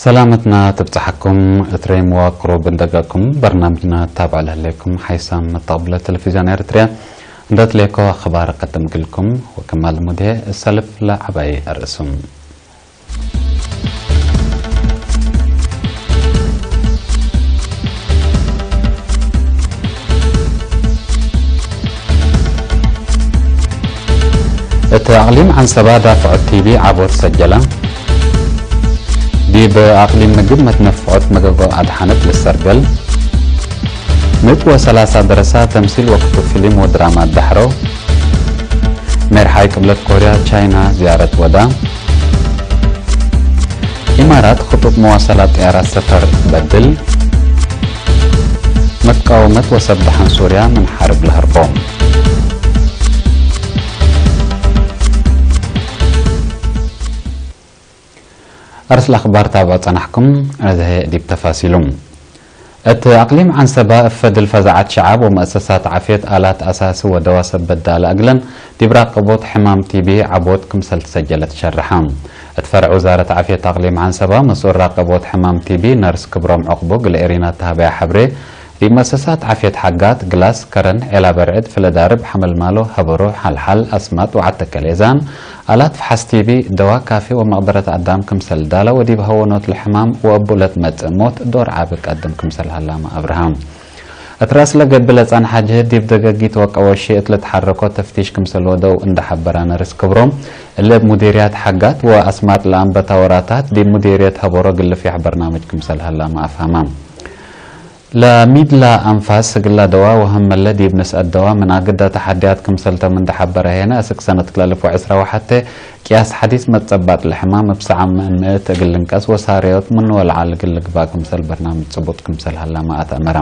ሰላመትና ትብጻሓኩም። እትሬም ወቅሩብ እንደጋኩም በርናምጅና ታብዕ ለህሌኩም ሓይሳም መጣብለ ቴሌቪዝዮን ኤርትርያ። እንደትሌኮ ኣኽባር ቀደምግልኩም ወከማል ሙዴ እሰልፍ ለዓባይ ኣርእሱም። እቲ ኣቕሊም ዓንሰባ ዳፍዖት ቲቢ ዓቦት ሰጀላ። ዲብ ኣቕሊም ምግብ መትነፍዖት መገጎ ኣድሓነት ልሰርገል። ምእት ወሰላሳ ደረሳ ተምሲል ወክቱ ፊልም ወድራማ ዳሕሮ። ሜርሓይ ቅብለት ኮርያ ቻይና ዝያረት ወዳ። ኢማራት ክጡብ መዋሰላት ጥያራት ሰፈር በድል። መቃወመት ወሰብ ደሓን ሱርያ ምን ሓርብ ለህርቦም። ኣርስላ ኣኽባር ታብዖ ጸናሕኩም። ኣዘሀ ዲብ ተፋሲሉ። እቲ ኣቕሊም ዓንሰባ እፈድል ፈዛዓት ሸዓብ ወመእሰሳት ዓፍየት ኣላት ኣሳሲ ወደዋ ሰብ በዳለ ኣግለን ዲብ ራቀቦት ሕማም ቲቢ ዓቦት ክምሰል ተሰጀለት ሸርሓ። እቲ ፈርዕ ውዛረት ዓፍየት ኣቕሊም ዓንሰባ መስኡል ራቀቦት ሕማም ቲቢ ነርስ ክብሮም ዕቕቡ ግለ ኤሪና ተሃበያ ሓብሬ ዲብ መእሰሳት ዓፍየት ሓጋት፣ ግላስ፣ ከረን፣ ዔላ በርዕድ፣ ፍለዳርብ፣ ሓመልማሎ፣ ሀበሮ፣ ሓልሓል፣ ኣስማጥ፣ ወዓተከሌዛን፣ ኣላት ፍሓስ ቲቢ፣ ደዋ ካፌ ወመቕደረት ኣዳም ክምሰል ዳላ ወዲብ ሀወኖት ለሕማም ወእቡለት መጽእ ሞት ዶር ዓቢ ቀድም ክምሰል ሃላማ ኣብርሃም። እትረእስ ለገቢ ለጻንሓ ጅህድ ዲብ ደገጊት ወቀወ ሺእት ለተሓረኮ ተፍቲሽ ክምሰል ወደው እንደሓበራ ነርስ ክብሮም፣ እለ እብ ሙዲርያት ሓጋት ወኣስማጥ ለኣንበታ ወራታት ዲብ ሙዲርየት ሀበሮ ግልፍ ያሕ በርናምጅ ክምሰል ሃላማ ኣፍሃማ። ለሚድላ ኣንፋስ እግላ ደዋ ወሀመለ ዲብ ንስአት ደዋ ምን ኣግዳ ተሓድያት ክምሰልቶም እንደ ሐበረ ሄነ፣ እስክ ሰነት ክልተ አልፍ ወዕስራ ወሐቴ ቅያስ ሐዲስ መጸባጥ ለሕማም እብ ሰዓም ምእት እግል ልንቀስ ወሳረዮት ምን ወለዓል እግል ልግባእ ክምሰል በርናምጅ ጽቡጥ ክምሰል ሀላማ ኣተእመረ።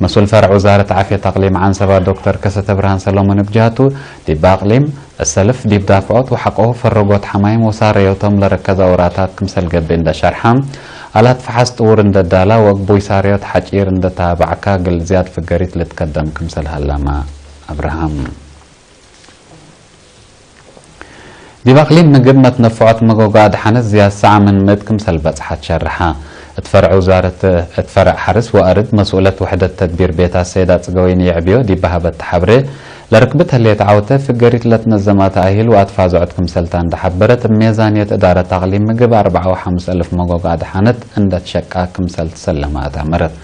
መስኡል ፈርዕ ውዛረት ዓፍየት ኣቅሊም ዓንሰባ ዶክተር ከሰተ ብርሃን ሰሎሞን እብ ጀሀቱ፣ ዲብ ኣቅሊም እሰልፍ ዲብ ዳፍዖት ወሐቆሁ ፈረጎት ሐማይም ወሳረዮቶም ለረከዛ ወራታት ክምሰል ገብእ እንደ ሸርሐ፣ ኣላት ፈሓስ ጥውር እንደ ዳላ ወእግቡይ ሳረዮት ሐጪር እንደ ታባዕካ እግል ዝያድ ፍገሪት ልትከደም ክምሰል ሃላማ ኣብርሃም። ዲብ ኣቅሊም ምግብ መትነፍዖት መጎጎ ኣድሓነት ዝያድ ሰዓ ምን ምእት ክምሰል በጽሓት ሸርሐ። እት ፈርዕ ውዛረት፣ እት ፈርዕ ሐርስ ወአርድ መስኡለት ውሕደት ተድቢር ቤት ኣሰይድ ኣጽገወይኒ የዕብዮ ዲብ በሀበት ተሓብሬ፣ ለርክብት ህሌት ዓውተ ፍገሪት ለትነዘማ ተኣሂል ወኣትፋዝዖት ክምሰልታ እንደሓበረት፣ እብ ሜዛንየት እዳረት ኣቅሊም ምግብ ኣርብዓ ወሐምስ እልፍ መጎጎ ኣድሓነት እንደትሸቃ ክምሰል ትሰለማ ኣተእመረት።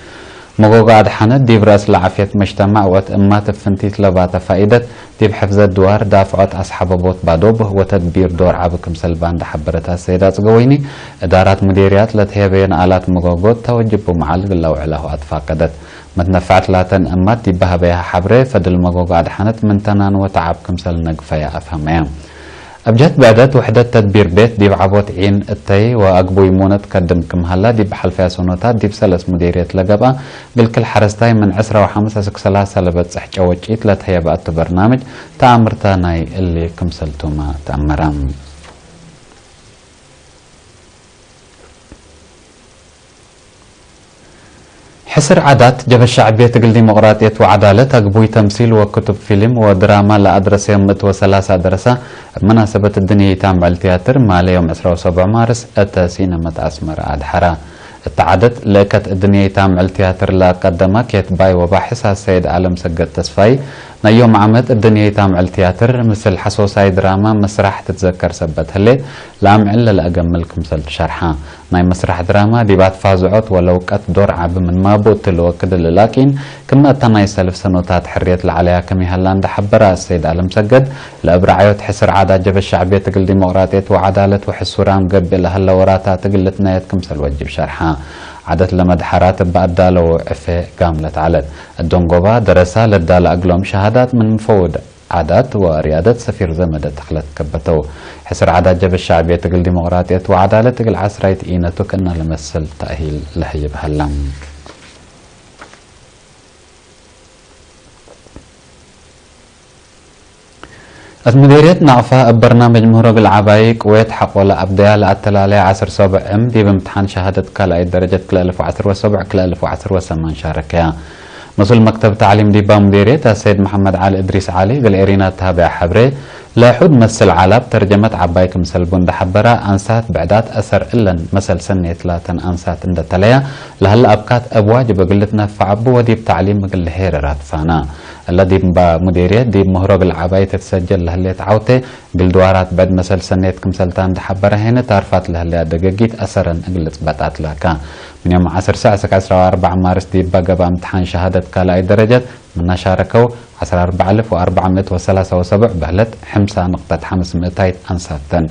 መጎጎ ኣድሓነት ዲብ ረእስ ለዓፍየት መጅተማዕ ወእት እማት እብ ፍንቲት ለባተ ፋኢደት ዲብ ሕፍዘት ድዋር ዳፍዖት ኣስሓበቦት ባዶብ ወተድቢር ዶር ዓቢ ክምሰል ባንዳ ሓበረታ ሰይድ ኣጽገወይኒ፣ እዳራት ሙዴርያት ለትሄበየን ኣላት መጎጎት ተወጅቡ መዓል ግላው ዕላሁ ኣትፋቀደት። መትነፋዕት ላተን እማት ዲብ በሀበያ ሓብሬ ፈድል መጎጎ ኣድሓነት ምን ተናንወ ተዓብ ክምሰል ነግፈያ ኣፍሀመያ። እብ ጀህት ብዕደት ውሕደት ተድቢር ቤት ዲብ ዓቦት ዒን እተይ ወአግቡይ ሙነት ከድም ክም ሀላ ዲብ ሐልፈያ ሰኖታት ዲብ ሰለስ ሙዴርየት ለገብአ ግልክል ሐረስታይ ምን ዕስራ ወሐምስ እስክ ሰላሳ ለበጽሕ ጨወጪት ለትሀየበ እቱ በርናምጅ ተአምርታ ናይ እሊ ክምሰልቱማ ተአመረ። ሕስር ዓዳት ጀበሻዕ ቤት እግል ዲሞቅራጥየት ወዓዳለት አግቡይ ተምሲል ወክቱብ ፊልም ወድራማ ለአድረሰዮም ምእት ወሰላሳ ደረሳ እብ መናሰበት እድንየይታ ምዕል ትያትር ማለ ዮም ዕስራ ወሰቡዕ ማርስ እተ ሲነመት አስመረ አድሐራ። እተ ዓደት ለእከት እድንየይታ ምዕል ትያትር ለአቀደማ ኬትባይ ወባሕስ አሰይድ አለም ሰገድ ተስፋይ ናይ ዮም ዓመት እድንየይታ ምዕል ትያትር ምስል ሐሶሳይ ድራማ መስራሕ ትትዘከር ሰበት ህሌት ለአምዕል ለለአገምል ክምሰል ትሸርሓ። ናይ መስራሕ ድራማ ዲብ ኣትፋዝዖት ወለውቀት ዶር ዓቢ ምን ማቡእ እት ልወክድ እሊ ላኪን፣ ክም እታ ናይ ሰልፍ ሰኖታት ሕርየት ለዓለያ ከም ይሃላ እንደ ሐበረ አሰይድ አለም ሰገድ፣ ለእብ ረዓዮት ሕስር ዓዳ ጀበሻዕ ቤት እግል ዲሞቅራጥየት ወዓዳለት ወሕሱራም ገብእ ለሀለ ወራታት እግል ልትናየት ክምሰል ወጅብ ሸርሓ። ዓደት ለመድሐራት እበ አዳለዎ ዕፌ ጋም ለትዓለት። እደንጎባ ደረሳ ለዳለ እግሎም ሸሃዳት ምን ምፈውድ ዓዳት ወርያደት ሰፊር ዘመደ ተኽለት ከበተው። ሕስር ዓዳት ጀበሻዕ ቤት እግል ዲሞቅራጥየት ወዓዳለት እግል ዓስራይት ኢነቱ ክእና ለመስል ተእሂል ለህይብ ሀላም። እት ሙዴርየት ናቕፋ እብ በርናመጅ ምህሮግ ለዓባይ ቅዌት ሐቆለ ኣብደያ ለኣተላለያ ዐስር ሰቡዕ እም ዲብ እምትሓን ሸሃደት ካልኣይ ደረጀት ክልኤ እልፍ ወዐስር ወሰቡዕ ክልኤ እልፍ ወዐስር ወሰማን ሻረከያ። መስኡል መክተብ ተዕሊም ዲባ ሙዴርየት ኣሰይድ መሐመድ ዓሊ እድሪስ ዓሊ እግል ኤሪና ተሃበያ ሐብሬ፣ ለሑድ መስል ዓላብ ተርጀመት ዓባይ ክምሰልቡ እንደሐበራ፣ ኣንሳት ብዕዳት አሰር እለን መሰል ሰኔት ላተን ኣንሳት እንደተለያ ለሀለ ኣብካት እብ ዋጅብ እግል ልትነፈዕ እቡ ወዲብ ተዕሊም እግል ልሄርር ኣትፋና። እለ ዲብ እምባ ሙዴርየት ዲብ ምህሮግ ለዓባይ ተትሰጀል ለህሌት ዓውቴ፣ እግል ድዋራት ብዕድ መሰል ሰኔት ክምሰልታ እንደሐበረ ሄነ ታርፋት ለህለያ ደገጊት አሰረን እግል ልጽበጣት ላካ። ምን ዮም ዐስር ሰዕ እስክ ዐስራ ወአርባዕ ማርስ ዲባ ገብአ እምትሓን ሸሃደት ካልኣይ ደረጀት ምና ሻረከው ዐስራ አርባዕ እልፍ ወአርባዕ ምእት ወሰላሳ ወሰቡዕ በህለት ሐምሳ ንቅጠት ሐምስ ምእታይት አንሳተን።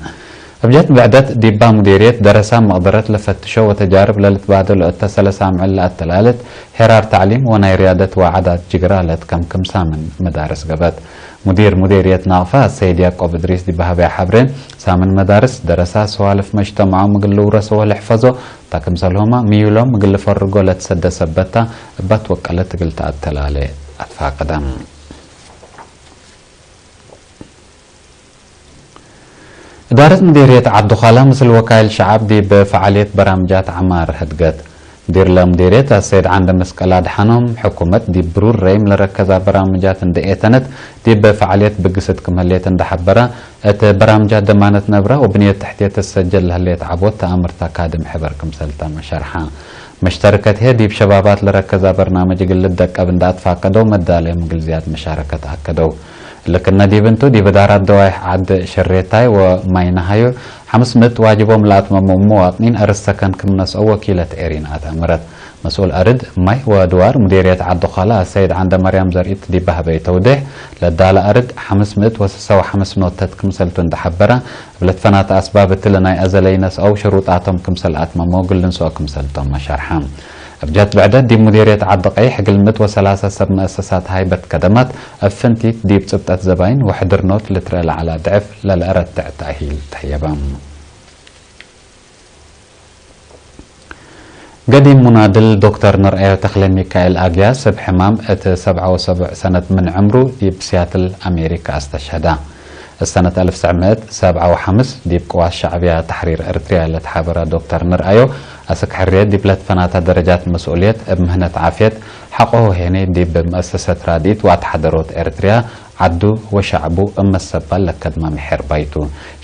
እብጀት ብዕደት ዲባ ሙዴርየት ደረሳ መቅደረት ለፈትሾ ወተጃርብ ለልትባደሎ እተ ሰለሳ ምዕል ለአተላለት ሄራር ተዕሊም ወናይ ርያደት ወዓዳት ጅግራ ለትከምክም ሳምን መዳርስ ገበት። ሙዲር ሙዴርየት ናቅፋ ሰይድ ያቆብ እድሪስ ዲባህበያ ሐብሬ፣ ሳምን መዳርስ ደረሳ ሰዋልፍ መጅተማዖም እግል ልውረሰ ወለሕፈዞ፣ እታ ክምሰልሆማ ምዩሎም እግል ልፈርጎ ለትሰደ ሰበታ እባ ትወቀለት እግል ተአተላለ አትፋቀደም። እዳረት ምዴርየት ዓዲ ዃላ ምስል ወካይል ሸዓብ ዲብ ፈዓልየት በራምጃት ዐማር ህድገት። ምዲር ለምዴርየት አሰይድ ዓንደ መስቀል አድሓኖም፣ ሕኩመት ዲብ ብሩር ረይም ለረከዛ በራምጃት እንደ ኤተነት ዲብ ፈዓልየት ብግስት ክም ህሌት እንደ ሐበራ፣ እት በራምጃት ደማነት ነብራ ወብንየት ትሕትየት ትሰጀል ለህሌት ዓቦት ተአምርታ ካድም ሕበር ክምሰልታ መሸርሓ። መሽተርከት ህየ ዲብ ሸባባት ለረከዛ በርናመጅ እግል ልደቀብ እንደ አትፋቀደው መዳለዮም እግል ዝያድ መሻረከት አከደው። ልክነ ዲብ እንቱ፣ ዲብ እዳራት ደዋይሕ ዓድ ሸሬታይ ወማይ ነሃዮ ሐምስ ምእት ዋጅቦም ለአትመሙ ሙዋጥኒን አርድ ሰከን ክም ነስኦ ወኪለት ኤሪን አትአምረት። መስኡል አርድ ማይ ወድዋር ሙዴርየት ዓዲ ዃላ አሰይድ ዓንደ መርያም ዘርኢት ዲብ በህበይ ተውዴሕ፣ ለዳለ አርድ ሐምስ ምእት ወስሳ ወሐምስ ኖተት ክምሰልቱ እንደ ሐበረ፣ እብ ለትፈናተ አስባብ እትለ ናይ አዘለይ ነስአው ሽሩጣቶም ክምሰል አትመሞ እግል ልንስኦ ክምሰልቶም መሻርሓ። እብ ጀት ብዕደት ዲብ ሙዴርየት ዓዲ ቀይሕ እግል ምእት ወሰላሳ ሰብ መአሰሳት ሃይበት ከደማት እብ ፍንቲት ዲብ ጽብጠት ዘባይን ወሕድርኖት ልትረአ ለዐላ ድዕፍ ለለአረትዕ ተእሂል ተህየበ። ገዲም ሙናድል ዶክተር ንርአዮ ተኽለ ሚካኤል ኣግያስ እብ ሕማም እት ሰብዓ ወሰቡዕ ሰነት ምን ዕምሩ ዲብ ሲያትል ኣሜሪካ አስተሸህዳ። እሰነት አልፍ ትስዕ ምእት ሰብዓ ወሐምስ ዲብ ቅዋት ሸዕብያ ተሕሪር ኤርትርያ ለትሓበራ ዶክተር ንርአዮ፣ አስክ ሕርየት ዲብ ለትፈናታ ደረጃት መስኡልየት እብ ምህነት ዓፍየት ሐቆሁ ሄኔ ዲብ መአሰሰት ራድኢት ወአትሓደሮት ኤርትርያ ዓዱ ወሸዕቡ እመሰባል ለከድማ ምሕር ባይቱ።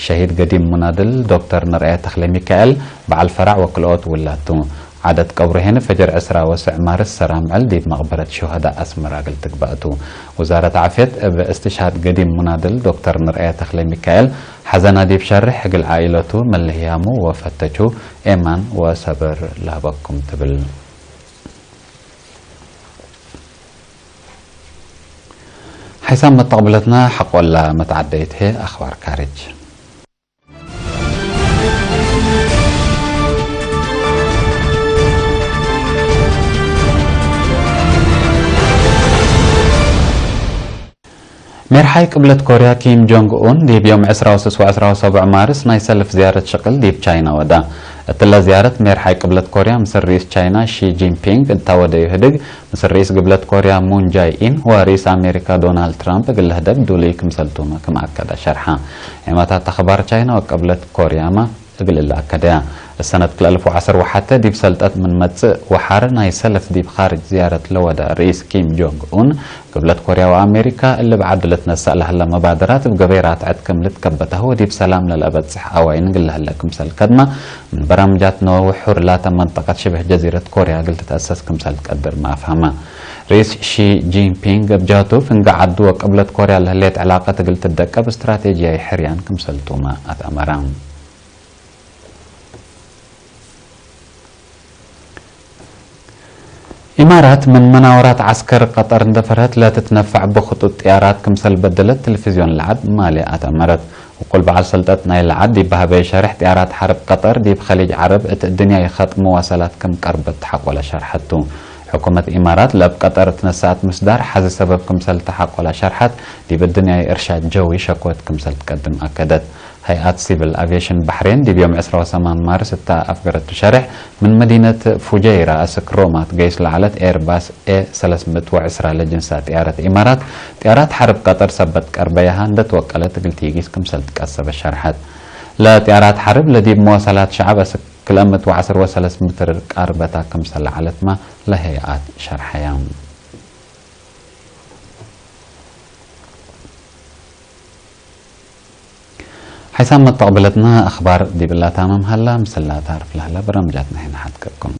ሸሂድ ገዲም ሙናድል ዶክተር ንርአዮ ተኽለ ሚካኤል በዓል ፈራዕ ወክልኦት ውላቱ። ዓደት ቀብሩ ሄን ፈጀር ዕስራ ወስዕ ማርስ ሰራምዕል ዲብ መቅበረት ሹሀዳ አስመራ እግል ትግባእቱ። ውዛረት ዓፍየት እብ እስትሽሃድ ገዲም ሙናድል ዶክተር ንርአያ ተኽለ ሚካኤል ሐዘና ዲብ ሸርሕ እግል ዓኢለቱ መለህያሙ ወፈተቹ ኤማን ወሰብር ለሀበኩም ትብል። ሓይሳም መተቕብለትና ሓቆላ መተዓደይት ሄ ኣኽባር ካርጅ። ሜርሓይ ቅብለት ኮርያ ኪም ጆንግ ኡን ዲብ ዮም ዕስራ ወስስ ወዕስራ ወሰቡዕ ማርስ ናይ ሰልፍ ዝያረት ሽቅል ዲብ ቻይና ወዳ። እትለ ዝያረት ሜርሓይ ቅብለት ኮርያ ምስ ርኢስ ቻይና ሺ ጂንፒንግ እታወደዩ ህድግ ምስ ርኢስ ግብለት ኮርያ ሙን ጃይ ኢን ወርኢስ ኣሜሪካ ዶናልድ ትራምፕ እግል ህደግ ዱልይ ክምሰልቱመ ክም ኣከደ ሸርሓ። ዒማታት ኣኽባር ቻይና ወቅብለት ኮርያማ እግል እለ ኣከደያ። እሰነት ክልአልፍ ወዓሰር ወሓተ ዲብ ሰልጠት ምን መጽእ ወሓር ናይ ሰለፍ ዲብ ኻርጅ ዝያረት ለወደ ርኢስ ኪም ጆንግ ኡን፣ ግብለት ኮርያ ወኣሜሪካ እሊ ብዓዱ ለትነሳእ ለህለ መባደራት እብ ገበይራት ዕድ ክም ልትከበተህ ወዲብ ሰላም ለለአበጽሕ ኣዋይን እግል ለህለ ክምሰል ከድማ፣ ምን በራምጃት ነወ ውሑር ላተ መንጠቀት ሽብህ ጀዚረት ኮርያ እግል ትትአሰስ ክምሰል ትቀድር መኣፍሃማ። ርኢስ ሺ ጂንፒንግ እብ ጃቱ ፍንጋ ዓዱ ወቅብለት ኮርያ ለህሌት ዕላቀት እግል ትደቀብ እስትራቴጂያይ ሕርያን ክምሰልቱመ ኣትአመራ። ኢማራት ምን መናወራት ዐስከር ቀጠር እንደፈርሀት ለትትነፈዕ ብኽጡጥ ጥያራት ክምሰል በደለት ትልፍዝዮን ለዓድ ማልያ ኣትአመረት። ውቁል በዓል ሰልጠት ናይ ለዓድ ዲብ በህበየ ሸርሕ ጥያራት ሐርብ ቀጠር ዲብ ኸሊጅ ዐረብ እት እድንያይ ኸጥ መዋሰላት ክም ቀርበት ተሓቆለ ሸርሐቱ። ሕኩመት ኢማራት ለእብ ቀጠር እትነሰአት ምስዳር ሐዚ ሰበብ ክምሰል ተሓቆላ ሸርሐት ዲብ እድንያይ እርሻድ ጀዊ ሸኮት ክምሰል ትቀድም ኣከደት። هيئات سيفل أفيشن بحرين ዲብ ዮም ዕስራ ወሰማን ማርስ እታ ኣፍገረቱ ሸርሕ ምን መዲነት ፉጀይራ ኣስክ ሮማ ትገይስ ለዓለት ኤርባስ ኤ ሰለስምእት ወዕስራ ለጅንሳ ጥያረት ኢማራት ጥያራት ሓርብ ቀጠር ሰበት ቀርበያሃ እንደተወቀለት ግልቲ ይጊስ ክምሰል ትቀሰበ ሸርሐት። ለጥያራት ሓርብ ለዲብ መዋሰላት ሸዓብ ኣስክ ክልአምእት ወዓስር ወሰለስ ምትር ቃርበታ ክምሰል ለዓለትማ ለሀይኣት ሸርሐያ። ሓይሳም መተቕበለትና ኣኽባር ዲብላታ መምሃላ ምስላታ ርፍላላ በራምጃትና ሄና ሓትከኩም።